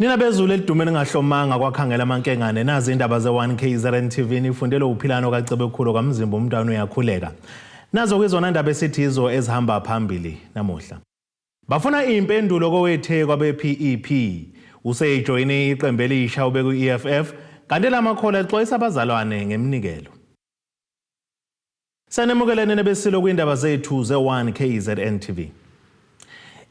Nina bezulu elidume ningahlomanga kwakhangela amankengane nazi indaba ze-1 KZN TV nifundelwe uphilano kaCebekhulu kaMzimba umntwana uyakhuleka. Nazo kwizona ndaba esithi izo ezihamba phambili namuhla. Bafuna impendulo koweTheku abe-PEP. Useyijoyine iqembu elisha ubekwi-EFF kanti lamakhola exwayisa abazalwane ngeminikelo. Sanemukelene nebesilo kwindaba zethu ze-1 KZN TV.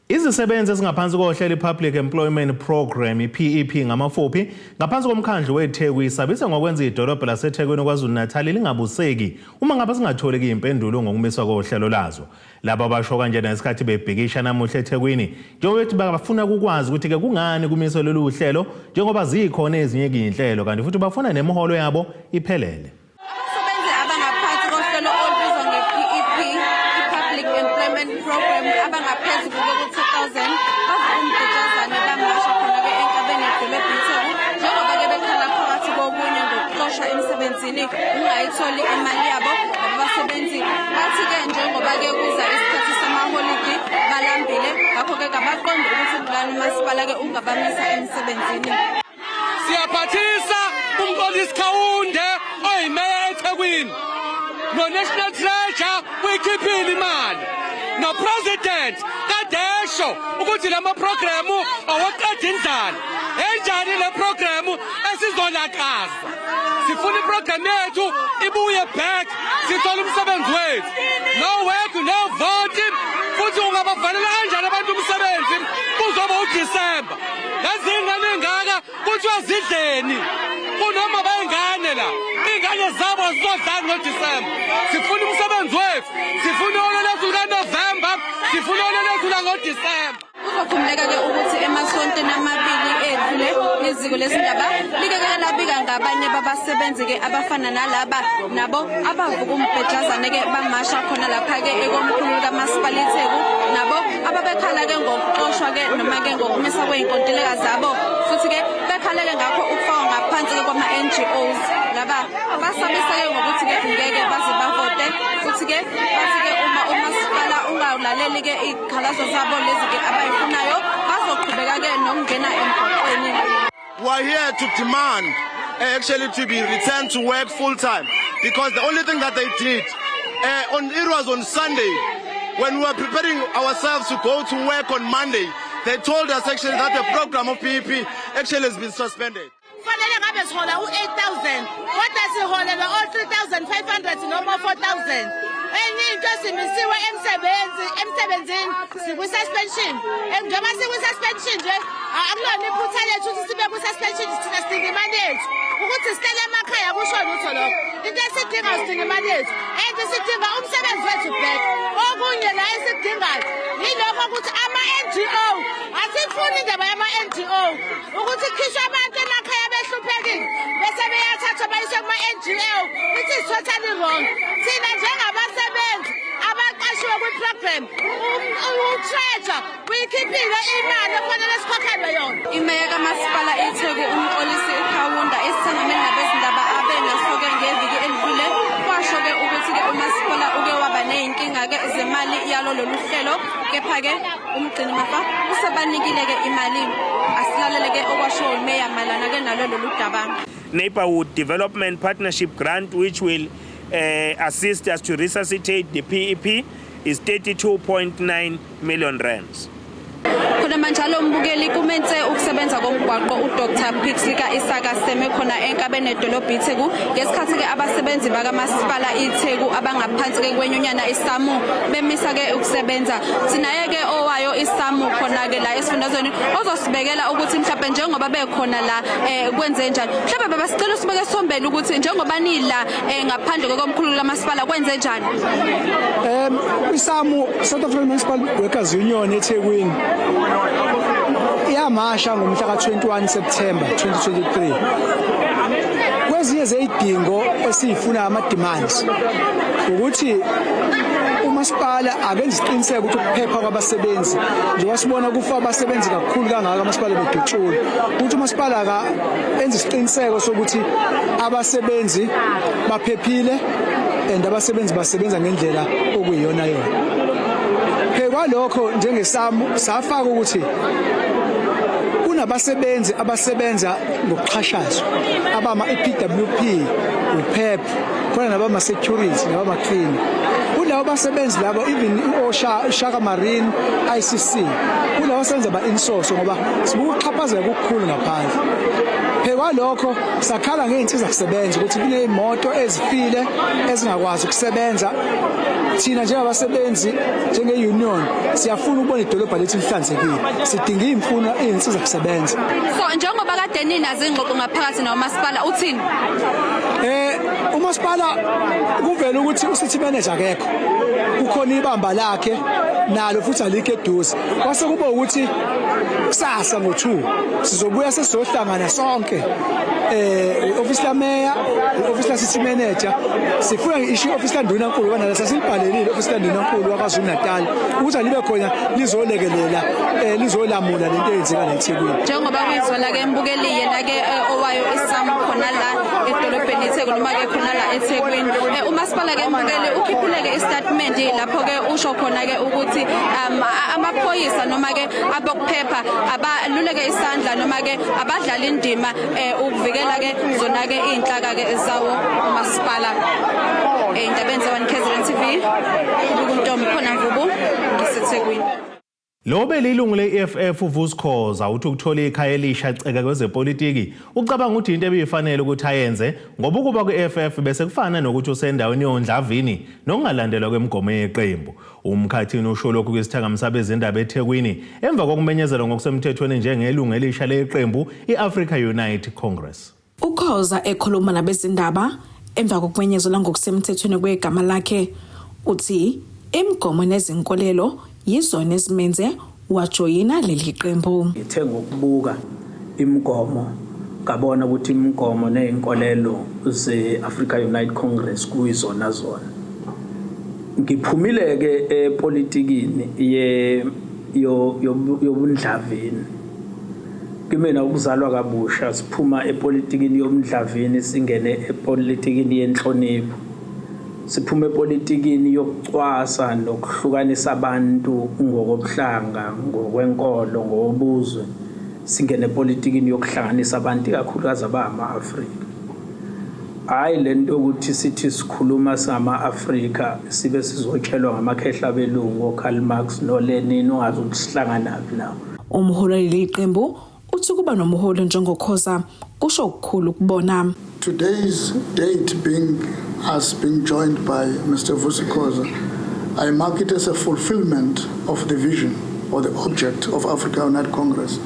Izisebenzi ezingaphansi kohlelo i-Public Employment Program i-PEP ngamafuphi ngaphansi komkhandlu weTheku isabisa ngokwenza idolobha laseThekwini KwaZulu-Natal lingabuseki uma ngabe singatholeki impendulo ngokumiswa kohlelo lazo. Laba basho kanjena ngesikhathi bebhikisha namuhla eThekwini njengoba bethi bafuna ukwazi ukuthi-ke kungani kumiswe lolu hlelo njengoba zikhona ezinye izinhlelo kanti futhi bafuna nemiholo yabo iphelele. Abasebenzi abangaphansi kohlelo olubizwa nge-PEP, i-Public Employment Program, abangaphezu kuka-2,000 bavuka umbhejazane bamasha khona-ke enkabeni yedolobha iTheku njengoba-ke bekhala phakathi kokunye ngokuxoshwa emsebenzini ungayitholi imali yabo. Laba basebenzi bathi-ke njengoba-ke kuza isikhathi samaholidi balambile, ngakho-ke kabaqondi ukuthi kungani umasipala-ke ungabamisa emsebenzini. Siyaphathisa uMxolisi Khawunde oyimeya eThekwini no-National Treasure uyikhiphile imali no-president kade esho ukuthi la maprogremu awaqeda indlala. Enjani le programu esizolakaza? Sifuna iprogramu yethu ibuye back, sithole umsebenzi wethu. No work, no vote. Futhi ungabavalela kanjani abantu umsebenzi kuzoba uDisemba? Lezi ngane engaka kuthiwa zidleni kunoma bayingane la iy'ngane zabo zizodlani ngoDisemba. Sifuna umsebenzi wethu, sifuna iholo lethu likaNovemba, sifuna iholo lethu langoDisemba. Kuzokhumbuleka-ke ukuthi emasontweni amabili edlule iziko lezindaba like-ke labika ngabanye babasebenzi-ke abafana nalaba nabo abavuka umbhejazane-ke bamasha khona lapha-ke ekomkhulu likamasipala iTheku nabo ababekhala-ke ngokuxoshwa-ke noma-ke ngokumisa kwey'nkontileka zabo futhi-ke bekhaleke ngakho ukufakwa ngaphansi-ke kwama-NGOs laba basabisa-ke ngokuthi-ke ngeke baze bavote futhi-ke bathi-ke uma umasipala ungawulaleli-ke iy'khalazo zabo lezi-ke abayifunayo bazoqhubeka-ke nokungena emgwaqweni. We are here to demand actually to be returned to work full time because the only thing that they did on it was on Sunday when we were preparing ourselves to go to work on Monday. They told us actually that the program of PEP actually has been suspended. Kufanele ngabe sihola u-8000 kodwa siholelwa o-3500 noma 4000. Enye into, simisiwe emsebenzi emsebenzini, sikwi-suspension. Njengoba sikwi-suspension nje, akulona iphutha lethu ukuthi sibe kwi-suspension. Thina sidinga imali yethu. Ukuthi sihlele emakhaya kusho lutho lokho. Into esidingayo, sidinga imali yethu and sidinga umsebenzi wethu back. Okunye la esikudingayo yilokho ukuthi ama-NGO, asifuni indaba yama-NGO ukuthi kukhishwe abantu emakhaya behluphekile bese beyathathwa bayiswe kuma-NGO. It is totally wrong. Thina njengabasebenzi abaqashiwe kwi-program, u-treasurer uyikhiphile imali okufanele sikhokhelwe yona. Imeya kamasipala iTheku uMxolisi Khawunda esithangameni nabezindaba abe naso-ke ngeviki elidlule washo-ke ukuthi-ke umasipala uke waba ney'nkinga-ke zemali yalo lolu hlelo, kepha-ke umgcini mafa usebanikile-ke imali. Asilalele-ke okwasho imeya mayelana-ke nalo lolu daba. Neighborhood Development Partnership Grant, which will assist us to resuscitate the PEP, is 32.9 million rands. Khona manjalo umbukeli kumense ukusebenza komgwaqo uDr Pixley ka-Isaka Seme khona enkabeni edolobha iTheku ngesikhathi-ke abasebenzi bakamasipala iTheku abangaphansi-ke kwenyunyana iSAMWU bemisa-ke ukusebenza. Sinaye-ke owayo iSAMWU khona-ke la esifundazweni ozosibekela ukuthi mhlawumbe njengoba bekhona la kwenze njani. Mhlawumbe baba, sicela usibeke esithombeni ukuthi njengoba nila ngaphandle kokomkhulu kamasipala kwenze njani. ISAMWU, South African Municipal Workers Union eThekwini, iyamasha ngomhla ka-21 September 2023. Kwezinye zeyidingo esiyifuna, ama-demands, ukuthi umasipala akenze isiqiniseko ukuthi ukuphepha kwabasebenzi, njengoba sibona kufa abasebenzi kakhulu kangaka amasipala bedutshula, ukuthi umasipala aka enze isiqiniseko sokuthi abasebenzi baphephile and abasebenzi basebenza ngendlela okuyiyona yona. Phe kwalokho, njengeSAMWU safaka ukuthi Kunabasebenzi abasebenza ngokuxhashazwa abama iPWP, uPEP, khona nabama security nabama cleaner. Kulabo basebenzi labo, even osha Shaka Marine, ICC, kulabo asebenza ba insource, ngoba sibuka ukuxhaphazeka okukhulu ngaphandle. Phekwalokho sakhala ngey'nsiza kusebenza ukuthi kuney'moto ezifile ezingakwazi ukusebenza. Thina njengabasebenzi, njenge-union, siyafuna ukubona idolobha lethu lihlanzekile. Sidinga iy'mfuno, iy'nsiza kusebenza. So njengoba kade ninazo ingxoxo ngaphakathi nawomasipala, uthini? Umasipala kuvela ukuthi ucity manager akekho, kukhona ibamba lakhe nalo futhi alikho eduze. Kwase kuba ukuthi kusasa ngo-2 sizobuya sesizohlangana sonke, office la mayor, office la city manager. Sifuna isho office la ndunankulu bana sasilibhalelile office la ndunankulu waKwaZulu Natal ukuthi alibe khona lizolekelela, lizolamula lento eyenzeka la eThekwini. Njengoba kuyizona ke, mbukeli, yena ke owayo isam khona la edolobheni iTheku noma ke khona la eThekwini. Umasipala ke, mbukeli, ukhiphile ke istatement lapho ke usho khona ke ukuthi amaphoyisa noma ke abokuphepha abaluleke isandla noma ke abadlala indima ukuvikela ke zona ke inhlaka ke zawo umasipala. Indabeni ze-1 KZN TV, uBukuntombi khona Mvubu, ngiseThekwini. Lo belilungu le-EFF uVusi Khoza uthi ukuthola ikhaya elisha ceka kwezepolitiki ucabanga ukuthi into ebiyifanele ukuthi ayenze, ngoba ukuba kwi-EFF bese kufana nokuthi usendaweni yondlavini nokungalandelwa kwemigomo yeqembu. Umkhathini usho lokhu kwisithangami sabezindaba eThekwini emva kokumenyezelwa ngokusemthethweni njengelungu elisha leqembu i-Africa Unite Congress. UKhoza ekhuluma nabezindaba emva kokumenyezelwa ngokusemthethweni kwegama lakhe uthi imigomo nezinkolelo yizona ezimenze wajoyina leli qembu. Ngithe ngokubuka imigomo ngabona ukuthi imigomo nezinkolelo ze-Africa Unite Congress kuyizona zona. Ngiphumile ke epolitikini ye yobundlavini. Kimina ukuzalwa kabusha, siphuma epolitikini yobundlavini singene epolitikini yenhlonipho. Siphuma epolitikini yokucwasa nokuhlukanisa abantu ngokobuhlanga, ngokwenkolo, ngobuzwe, singene epolitikini yokuhlanganisa abantu, ikakhulukazi abangama-Afrika. Hhayi lento yokuthi sithi sikhuluma singama-Afrika sibe sizotshelwa ngamakhehla abelungu, o-Karl Marx no-Lenin, ungazi ukuthi sihlanganaphi nawo. Umholi waleli qembu uthi kuba nomholi njengoKhoza kusho okukhulu kubona. Today's date being us being joined by Mr. Vusi Khoza, I mark it as a fulfillment of the vision or the object of Africa Unite Congress,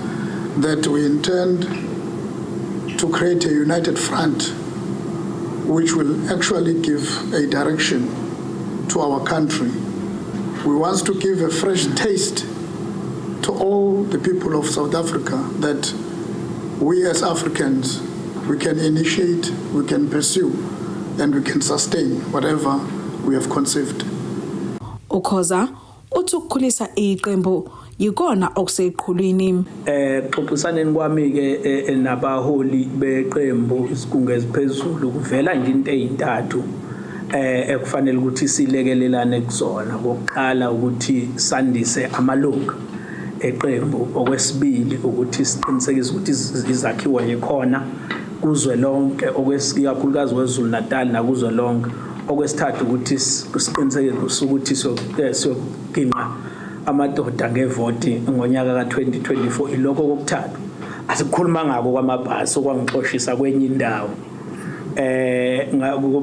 that we intend to create a united front which will actually give a direction to our country. We want to give a fresh taste to all the people of South Africa that we as Africans, we can initiate, we can pursue, and we can sustain whatever we have conceived. UKhoza uthi ukukhulisa iqembu yikona okuseqhulwini. Xoxisaneni kwami ke nabaholi beqembu, isigungu eziphezulu, kuvela nje into ezintathu ekufanele ukuthi silekelelane kuzona. Kokuqala ukuthi sandise amalungu eqembu. Okwesibili ukuthi siqinisekise ukuthi izakhiwo yikhona kuzwe lonke, okwesikakhulukazi kwezulu Natal nakuzwe lonke. Okwesithathu ukuthi siqinisekise ukuthi siyoginqa amadoda ngevoti ngonyaka ka-2024. Ilokho kokuthathu asikukhuluma ngako kwamabhasi okwangixoshisa kwenye indawo,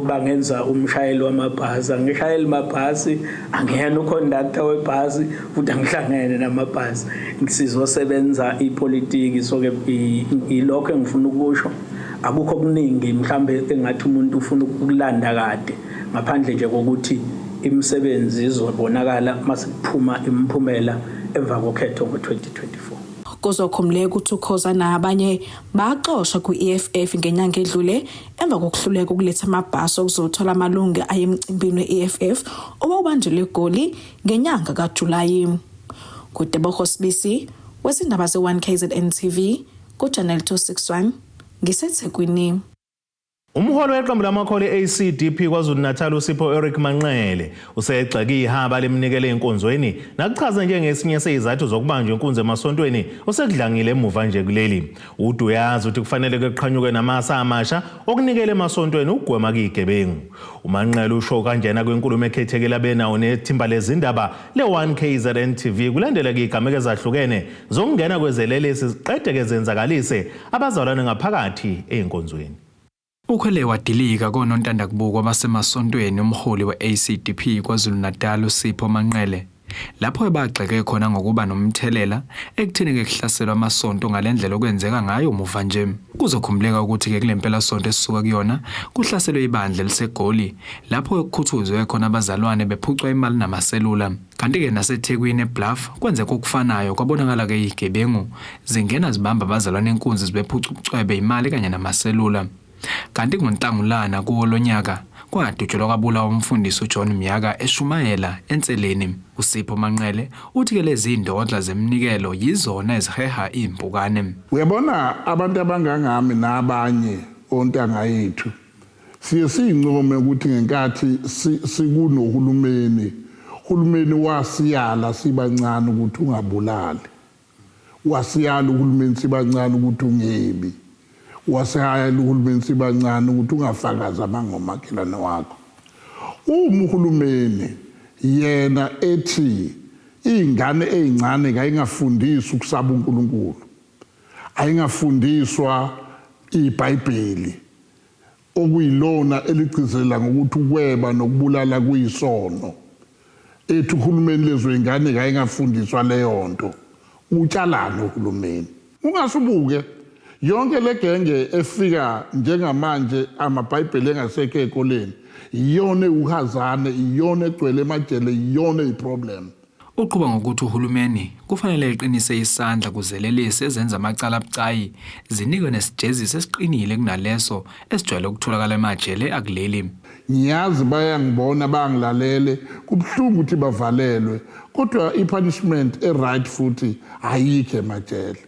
bangenza umshayeli wamabhasi. Angishayeli mabhasi, angiyena uconductor webhasi, futhi angihlangene namabhasi. Sizosebenza ipolitiki. So ke ilokho engifuna ukusho, akukho okuningi mhlambe engathi umuntu ufuna ukulanda kade, ngaphandle nje kokuthi imisebenzi izobonakala masekuphuma imiphumela emva kokhetho ngo-2024. Kuzokhumbuleka ukuthi uKhoza nabanye baxoshwa kwi-EFF ngenyanga edlule emva kokuhluleka ukuletha amabhasi okuzothola amalungu ayemcimbini we-EFF owawubanjelwe eGoli ngenyanga kaJulayi. KuTebogo Sibisi wezindaba ze-1 KZN TV ku-Channel 261, ngiseThekwini. Umholi weqembu lamakholi ACDP KwaZulu-Natal uSipho Eric Manqele usegxeke ihaba lemnikelo enkonzweni nakuchaza njengesinye sezizathu zokubanjwa inkunzi emasontweni osekudlangile emuva nje kuleli. Uduyazi uthi kufanele kuqhanyuke namasa amasha okunikela emasontweni ukugwema kigebengu. UManqele usho kanjena kwinkulumo ekhethekile abenawo nethimba lezindaba le-1KZN TV kulandela izigameko ezahlukene zokungena kwezelelesi ziqedeke zenzakalise abazalwane ngaphakathi ey'nkonzweni. Ukhwele wadilika konontandakubukwa basemasontweni umholi we-ACDP KwaZulu-Natal uSipho Manqele lapho ebagxeke khona ngokuba nomthelela ekutheni-ke kuhlaselwa amasonto ngale ndlela okwenzeka ngayo muva nje. Kuzokhumbuleka ukuthi-ke kule mpelasonto esisuka kuyona kuhlaselwe ibandla eliseGoli lapho kukhuthuzwe khona abazalwane bephucwa imali namaselula. Kanti-ke naseThekwini eBluff kwenzeka okufanayo kwabonakala-ke izigebengu zingena zibamba abazalwane inkunzi zibephuca ubucwebe imali kanye namaselula. Kanti ngoNhlangulana kuwo lo nyaka kwadutshulwa kwabulawa umfundisi uJohn Myaka eshumayela eNseleni. USipho Manqele uthi-ke lezi ndodla zeminikelo yizona eziheha iy'mpukane. Uyabona abantu abangangami nabanye ontanga yethu siye siyincome ukuthi ngenkathi sikunohulumeni uhulumeni wasiyala sibancane ukuthi ungabulali wasiyala uhulumeni sibancane ukuthi ungebi wasiyala uhulumeni sibancane ukuthi ungafakazi amangomakhelwane wakho uma uhulumeni yena ethi iy'ngane ey'ncane kayingafundiswa ukusaba uNkulunkulu ayingafundiswa iBhayibheli okuyilona eligcizelela ngokuthi ukweba nokubulala kuyisono ethi uhulumeni lezo ingane kayingafundiswa leyo nto utshalani uhulumeni ungasubuke yonke le genge efika njengamanje amabhayibheli engasekho ey'koleni iyona ewuhazane iyona egcwele emajele iyona eyiproblem Uqhuba ngokuthi uhulumeni kufanele eqinise isandla kuzelelesi ezenza amacala abucayi zinikwe nesijeziso esiqinile kunaleso esijwayele ukutholakala emajele akuleli. Ngiyazi bayangibona bangilalele kubuhlungu ukuthi bavalelwe kodwa i-punishment e-right futhi ayikho emajele.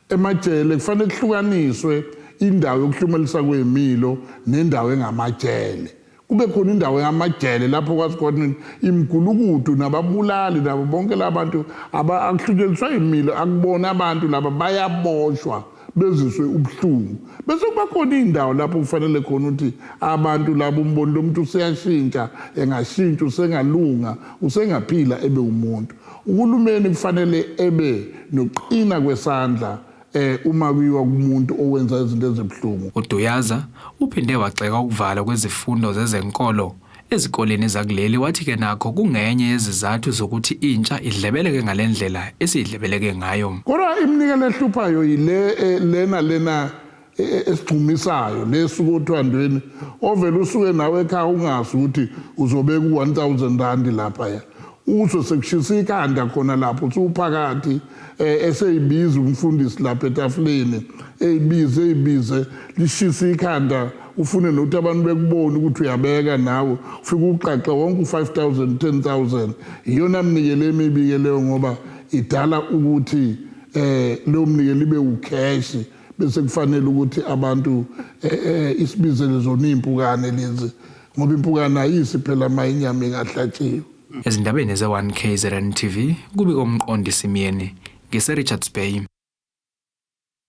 Emajele kufanele kuhlukaniswe indawo yokuhlumelisa kwemilo nendawo engamajele. Kube khona indawo yamajele lapho kwazi khona imigulukudu nababulali nabo bonke labantu akuhlunyelwiswa imilo akubona abantu laba bayaboshwa beziswe ubuhlungu bese kuba khona iy'ndawo lapho kufanele khona ukuthi abantu labo umboni lo muntu useyashintsha engashintsha usengalunga usengaphila ebe umuntu Uhulumeni kufanele ebe nokuqina kwesandla eh uma kuyiwa kumuntu owenza izinto ezibuhlungu. UDuyaza uphinde wagxeka ukuvalwa kwezifundo zezenkolo ezikoleni zakuleli wathi-ke nakho kungenye yezizathu zokuthi intsha idlebeleke ngale ndlela esiyidlebeleke ngayo. Kodwa iminikelo ehluphayo yile eh, lena lena e, e, esigxumisayo lesuka othandweni ovele usuke nawe ekhaya ungazi ukuthi uzobeka u-1000 rand laphaya uzwe sekushisa ikhanda khona lapho usuphakathi eh, eseyibiza umfundisi lapha etafuleni eyibize eyibize lishisa ikhanda ufune nokuthi abantu bekubone ukuthi uyabeka nawe ufike uqaqe wonke u-5000 10000 iyona mnikelo emibi-ke leyo ngoba idala ukuthi um leyo mnikelo ibe ukheshi bese kufanele ukuthi abantu eh, eh, isibizele zona iy'mpukane lezi ngoba impukane ayisi phela ma inyama ingahlatshiwe. Ezindabeni ze-1 KZN TV kubika uMqondisi Myeni ngise-Richards Bay.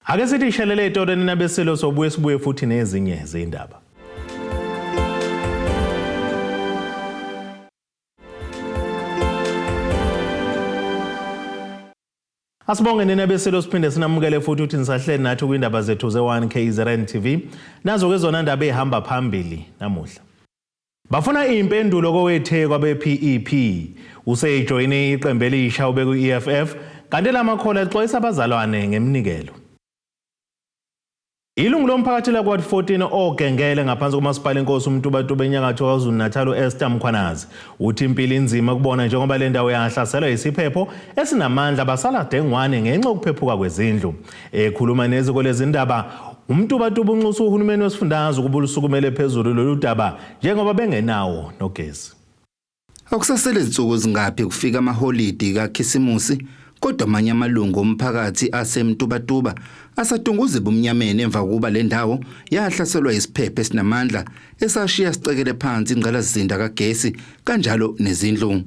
Ake sithi shelele etolo nina besilo sobuye sibuye futhi nezinye zindaba. Asibonge nina besilo siphinde sinamukele futhi ukuthi nisahleli nathi kwindaba zethu ze-1 KZN TV. Nazo ke zona ndaba ehamba phambili namuhla. Bafuna impendulo koweTheku abe-PEP. Useyijoyine iqembu elisha ubeku-EFF kanti lamakhola exwayisa abazalwane ngeminikelo. Ilungu lomphakathi lakward 14 ogengele ngaphansi komasipala inkosi uMtubatuba enyakatho KwaZulu-Natal u-Esther Mkhwanazi uthi impilo inzima kubona njengoba le ndawo yahlaselwa yisiphepho esinamandla basala dengwane ngenxa yokuphephuka kwezindlu. Ekhuluma neziko lezindaba uMtubatuba unxusa uhulumeni wesifundazwe ukuba ulusukumele phezulu lolu daba njengoba bengenawo nogesi. Akusasele zinsuku zingaphi kufika amaholidi kaKhisimusi Kodwa amanye amalungu omphakathi aseMtubatuba asadunguza ebumnyameni emva kokuba le ndawo yahlaselwa isiphepho esinamandla esashiya sicekele phansi ingqalasizinda kagesi kanjalo nezindlu.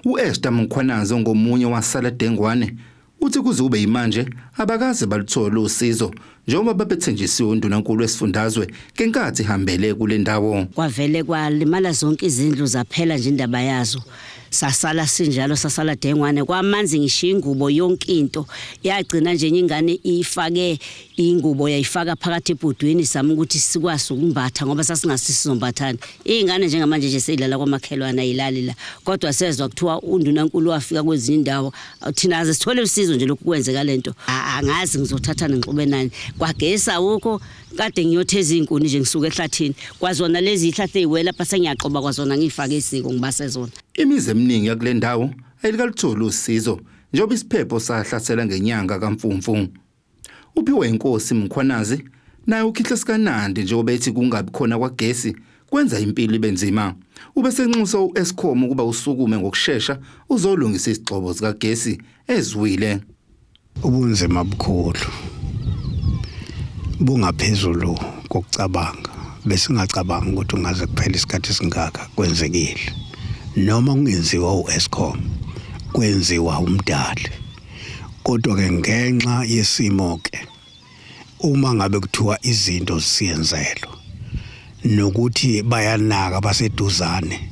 U-Esther Mkhwanazi ongomunye wasala dengwane uthi kuze kube yimanje abakaze baluthole usizo njengoba babethenjisiwe undunankulu wesifundazwe ngenkathi ihambele kule ndawo. Kwavele kwalimala zonke izindlu zaphela nje indaba yazo. Sasala sinjalo sasala dengwane kwamanzi ngisho ingubo yonke into yagcina nje enye ingane ifake ingubo yayifaka phakathi ebhodweni sama ukuthi sikwazi ukumbatha ngoba sasingasi sizombathana iy'ngane njengamanje nje seyilala kwamakhelwane ayilali la kodwa sezwa kuthiwa undunankulu wafika kwezinye indawo thina aze sithole usizo nje lokhu kwenzeka le nto angazi ngizothatha ningixube nani kwagesi awukho kade ngiyotheza iy'nkuni nje ngisuke ehlathini kwazona lezi ihlahla ey'wela lapha sengiyaqoba kwazona ngiyifake isiko ngibase zona. Imizi eminingi yakule ndawo ayilikalutholi usizo njengoba isiphepho sahlasela ngenyanga kaMfumfu. Uphiwe inkosi Mkhwanazi naye ukhihle sikanandi njengoba ethi kungabi khona kwagesi kwenza impilo ibe nzima. Ubesenxusa u-Eskom ukuba usukume ngokushesha uzolungisa izigxobo zikagesi eziwile. Ubunzima bukhulu bungaphezulu kokucabanga besingacabanga ukuthi ungaze kuphele isikhathi esingaka kwenzekile noma kungenziwa u-Eskom kwenziwa umdali kodwa ke ngenxa yesimo ke uma ngabe kuthiwa izinto zisiyenzelwa nokuthi bayanaka baseduzane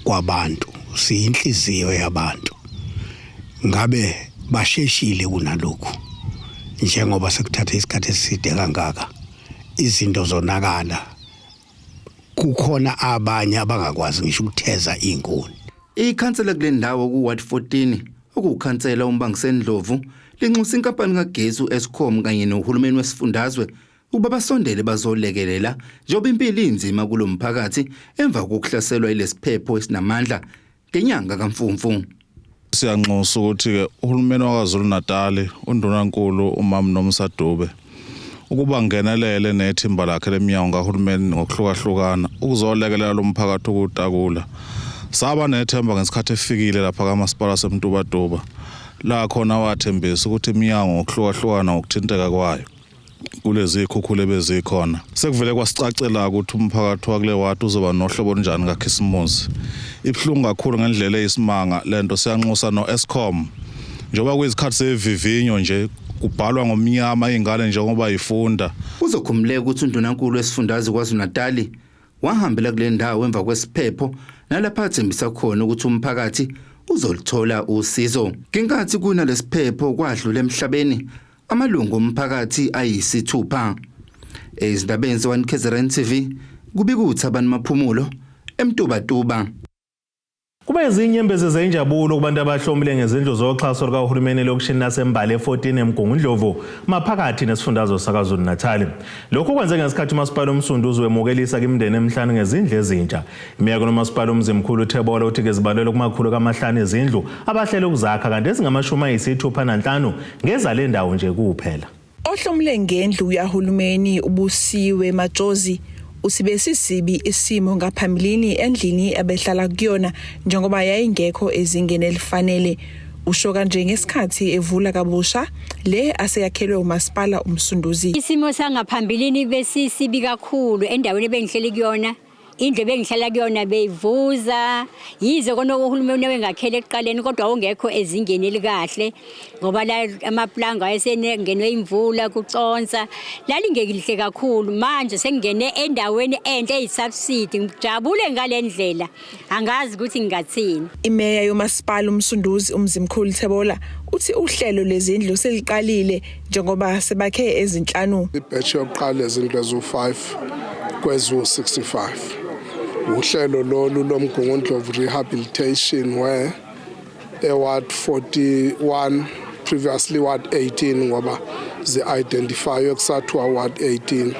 kwabantu siyinhliziyo yabantu ngabe basheshile kunalokhu njengoba sekuthatha isikhathi eside kangaka izinto zonakala kukhona abanye abangakwazi ngisho ukutheza izinkuni. Ikhansela kule ndawo ku-Ward 14 okuwukhansela uMbangiseni Ndlovu linxusa inkampani kagesi u-Eskom kanye nohulumeni wesifundazwe ukuba basondele bazolekelela njengoba impilo inzima kulo mphakathi emva kokuhlaselwa yilesiphepho esinamandla ngenyanga kaMfumfu. Siyanxusa ukuthi-ke uhulumeni waKwaZulu-Natal, uNdunankulu uMam Nomsa Dube, ukuba ngenelele nethimba lakhe leminyango kahulumeni ngokuhlukahlukana ukuzolekelela lo mphakathi ukuwutakula. Saba nethemba ngesikhathi efikile lapha kamasipala waseMtubatuba, la khona wathembisa ukuthi iminyango ngokuhlukahlukana ngokuthinteka kwayo kulezi zikhukhula ebezikhona. Sekuvele kwasicacela ukuthi umphakathi wakule wadi uzoba nohlobo olunjani kaKhisimusi. Ibuhlungu kakhulu ngendlela eyisimanga lento siyanxusa no-Eskom njengoba kuyizikhathi sevivinyo nje kubhalwa ngomnyama iy'ngane njengoba yifunda. Kuzokhumbuleka ukuthi uNdunankulu wesifundazwe KwaZulu-Natali wahambela kule ndawo emva kwesiphepho nalapho athembisa khona ukuthi umphakathi uzoluthola usizo. Ngenkathi kunalesiphepho kwadlula emhlabeni amalungu omphakathi ayisithupha. Ezindabeni ze-1 KZN TV kubika uThabani Maphumulo eMtubatuba. Kube izinyembezi zenjabulo kubantu abahlomile ngezindlu zoxhaso lukahulumeni elokishini laseMbali e-14 eMgungundlovu maphakathi nesifundazwe saKwaZulu-Natal. Lokhu kwenzeke ngesikhathi umasipala uMsunduzi wemukelisa kimindeni emihlanu ngezindlu ezintsha. Imeyako nomasipala uMzimkhulu Thebola uthi ke zibalelwe kumakhulu kamahlanu izindlu abahlele ukuzakha kanti ezingama-65 ngezale ndawo nje kuphela. Ohlomule ngendlu yahulumeni uBusiwe Matshozi uthi besisibi isimo ngaphambilini endlini abehlala kuyona njengoba yayingekho ezingeni elifanele. Usho kanje ngesikhathi evula kabusha le aseyakhelwe umasipala uMsunduzi. Isimo sangaphambilini besisibi kakhulu endaweni ebengihleli kuyona. Indlu ebengihlala kuyona beyivuza yize kona uhulumeni wengakhele ekuqaleni kodwa ungekho ezingeni elikahle ngoba la amaplanga ayesengenwe imvula kuconsa lalingekilihle kakhulu. Manje sengingene endaweni enhle eyisubsidy, ngijabule ngale ndlela, angazi ukuthi ngingathini. Imeya yomasipala uMsunduzi uMzimkhulu Thebola uthi uhlelo lezindlu seliqalile njengoba sebakhe ezinhlanu. Ibhetshi yokuqala ezindlu eziwu-5 kweziwu-65. Uhlelo lolu loMgungundlovu Rehabilitation where eWard 41 previously Ward 18 ngoba zi-identifywe kusathiwa Ward 18,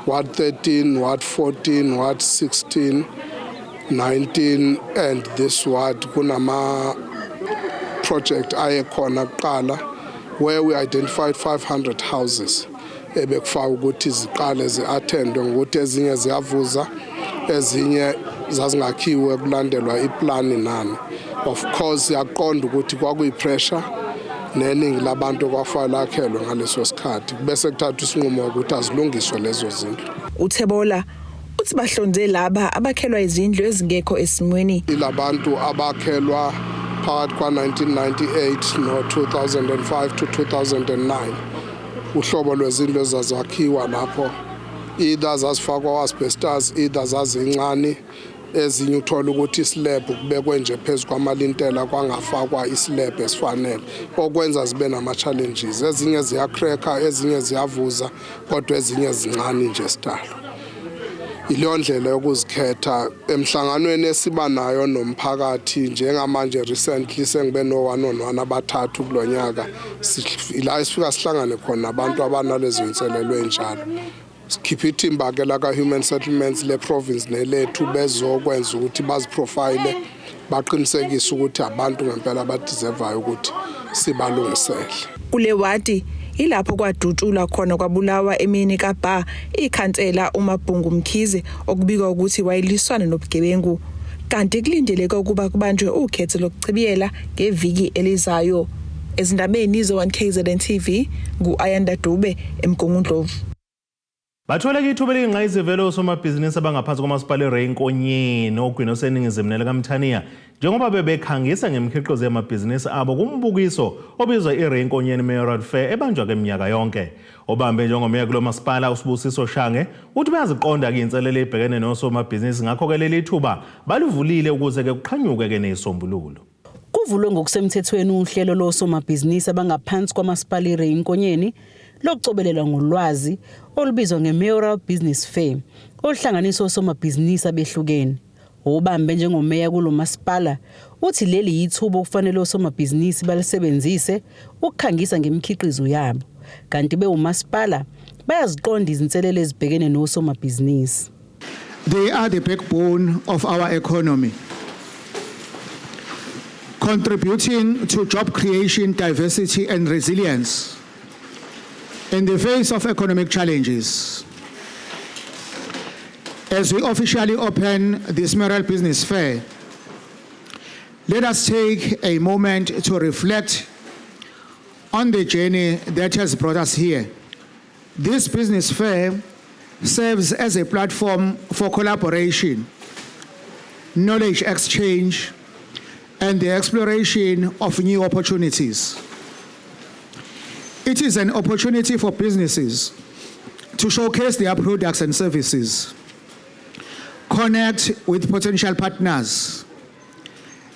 Ward 13, Ward 14, Ward 16, 19 and this ward kunama project ayekhona kuqala where we identified 500 houses ebekufaka ukuthi ziqale zi-attendwe ngokuthi ezinye ziyavuza ezinye zazingakhiwe kulandelwa iplani nani. Of course siyaqonda ukuthi kwakuyi-pressure Neningi labantu okwafanele akhelwe ngaleso sikhathi, bese kuthathwa isinqumo ukuthi azilungiswe lezo zindlu. UThebola uthi bahlonze laba abakhelwa izindlu ezingekho esimweni. Ilabantu abakhelwa phakathi kwa-1998 no-2005 to 2009, uhlobo lwezindlu ezazakhiwa lapho either zazifakwa asbestos, either zazincane, ezinye uthola ukuthi islab kubekwe nje phezu kwamalintela, kwangafakwa islab esifanele, okwenza zibe nama-challenges. Ezinye ziyacracka, ezinye ziyavuza, kodwa ezinye zincane nje sidalo. Ileyo ndlela yokuzikhetha emhlanganweni esiba nayo nomphakathi. Njengamanje, recently sengibe no-one on one abathathu kulo nyaka, la esifika sihlangane khona nabantu abanalezo inselelo ey'njalo. Sikhipha ithimba-ke laka-human settlements le-province nelethu, bezokwenza ukuthi baziprofile, baqinisekise ukuthi abantu ngempela abadeservayo ukuthi sibalungisele. Kule wadi ilapho kwadutshulwa khona kwabulawa emini kaBha ikhansela uMabhungu Mkhize, okubikwa ukuthi wayeliswana nobugebengu, kanti kulindeleke ukuba kubanjwe ukhetho lokuchibiyela ngeviki elizayo. Ezindabeni ze-1 KZN TV, ngu-Ayanda Dube eMgungundlovu. Bathole ithuba eliyingqayizivele osomabhizinisi abangaphansi komasipala iRay Nkonyeni ogwini oseningizimu nelikaMthaniya, njengoba bebekhangisa ngemikhiqizo yamabhizinisi abo kumbukiso obizwa iRay Nkonyeni Mayoral Fair ebanjwa keminyaka yonke. Obambe njengomeya kulo masipala, uSibusiso Shange, uthi bayaziqonda-ke iy'nselelo ey'bhekene nosomabhizinisi, ngakho-ke leli thuba balivulile ukuze-ke kuqhanyuke-ke neyisombululo. Kuvulwe ngokusemthethweni uhlelo losomabhizinisi abangaphansi kwamasipala iRay Nkonyeni lokucobelela ngolwazi olubizwa nge-Mayoral Business Fair, oluhlanganisa osomabhizinisi abehlukene. Obambe njengomeya kulo masipala uthi leli yithuba okufanele osomabhizinisi balisebenzise ukukhangisa ngemikhiqizo yabo, kanti bewumasipala bayaziqonda izinselelo ezibhekene nosomabhizinisi. They are the backbone of our economy, contributing to job creation, diversity, and resilience in the face of economic challenges. As we officially open this Mayoral Business Fair, let us take a moment to reflect on the journey that has brought us here. This business fair serves as a platform for collaboration, knowledge exchange, and the exploration of new opportunities. It is an opportunity for businesses to showcase their products and services, connect with potential partners,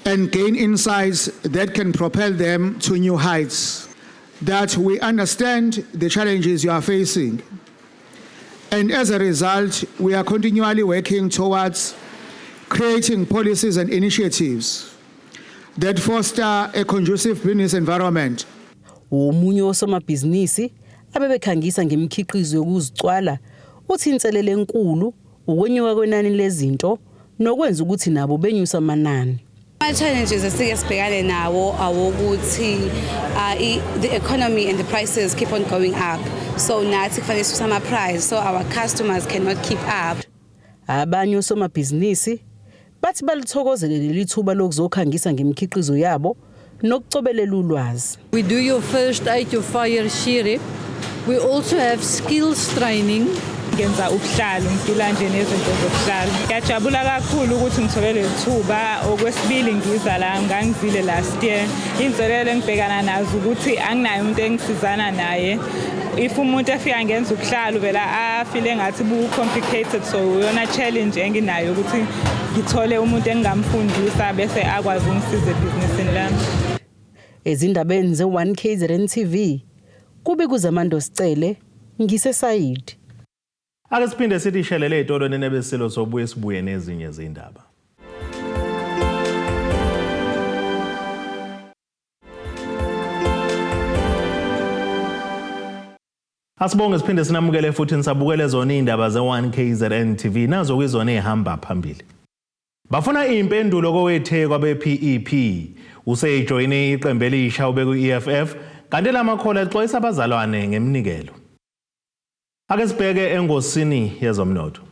and gain insights that can propel them to new heights. That we understand the challenges you are facing. And as a result, we are continually working towards creating policies and initiatives that foster a conducive business environment. Omunye wosomabhizinisi abebekhangisa ngemikhiqizo yokuzicwala uthi inselelo enkulu ukwenyuka kwenani lezinto nokwenza ukuthi nabo benyusa amanani. Ama-challenges esike sibhekane nawo awokuthi the economy and the prices keep on going up. So nathi kufanele sisuse ama-price, so our customers cannot keep up. Abanye osomabhizinisi bathi balithokozele leli thuba lokuzokhangisa ngemikhiqizo yabo nokucobelela ulwazi. We do your first aid, your fire SHEREP. We also have skills training. Ngenza ubuhlalu, ngiphila nje nezinto zobuhlalu. Ngiyajabula kakhulu ukuthi ngithole leli thuba. Okwesibili ngiza la, ngangizile last year. Iy'nselelo engibhekana nazo ukuthi anginayo umuntu engisizana naye. If umuntu efika ngenza ubuhlalu, vele afile ngathi bu-complicated, so iyona challenge enginayo ukuthi ngithole umuntu engingamfundisa bese akwazi ukungisiza ebhizinisini lami. Ezindabeni ze-1 KZN TV, kube kuZamando Sicele, ngiseSayidi. Ake siphinde sithi shelele ey'tolo nenebesilo, sobuye sibuye nezinye izindaba. Asibonge, siphinde sinamukele futhi nisabukele zona iy'ndaba ze-1 KZN TV, nazo kuyizona ey'hamba phambili. Bafuna iy'mpendulo koweTheku abe-PEP. Useyijoyine iqembu elisha obeku-EFF, kanti lamakhola exwayisa abazalwane ngeminikelo. Ake sibheke engosini yezomnotho.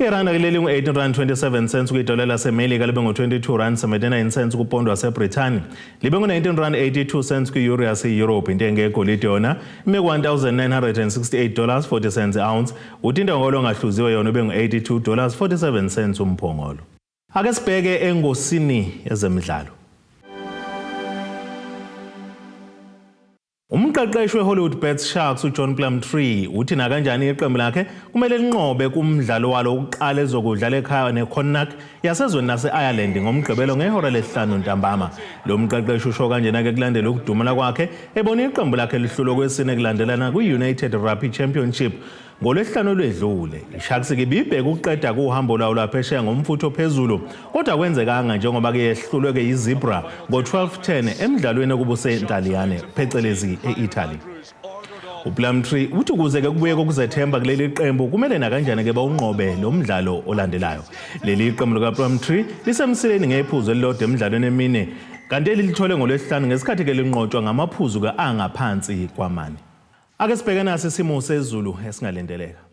Iranda kuleli ngu-18 rand 27 cents kwidola laseMelika, libe ngu-22 rand 79 cents kupondo waseBrithani, libe ngu-19 rand 82 cents kwi-euro yase-Europe. Intengo yegolide yona ime ku-1968 dollars 40 cents ounce, uthi intengo ongahluziwe yona ube ngu-82 dollars 47 cents umphongolo. Ake sibheke engosini ezemidlalo. Umqeqeshi weHollywoodbets Sharks uJohn Plumtree uthi nakanjani iqembu lakhe kumele linqobe kumdlalo walo wokuqala ezokudlala ekhaya neConnacht yasezweni lase-Ireland ngoMgqibelo ngehora lesihlanu ntambama. Lo mqeqeshi usho kanjena-ke kulandela ukudumala kwakhe ebona iqembu lakhe lihlulwa kwesine kulandelana kwi-United Rugby Championship ngolwesihlanu olwedlule. ISharks-ke ibibheke ukuqeda kuhambo lwawo lwaphesheya ngomfutho ophezulu, kodwa kwenzekanga njengoba-ke yehlulwe-ke yiZebra ngo-12-10 emdlalweni okubuseNtaliyane, phecelezi e-Italy. UPlumtree uthi ukuze-ke kubuye kokuzethemba kuleli qembu kumele nakanjani-ke bawunqobe lo mdlalo olandelayo. Leli qembu likaPlumtree lisemsileni ngephuzu elilodwa emidlalweni emine, kanti elilithole ngolwesihlanu ngesikhathi-ke linqotshwa ngamaphuzu-ke angaphansi kwamane. Ake sibheke nasi isimo sezulu esingalindeleka.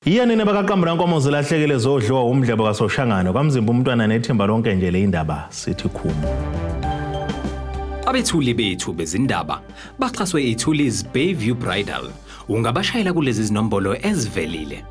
Iya nina bakaqambula nkomo zilahlekile zodliwa umdlebo kaSoshangane kwaMzimba umntwana nethimba lonke nje le indaba sithi khumu. Abethuli bethu bezindaba baxhaswe iThulis Bayview Bridal. Ungabashayela kulezi zinombolo ezivelile.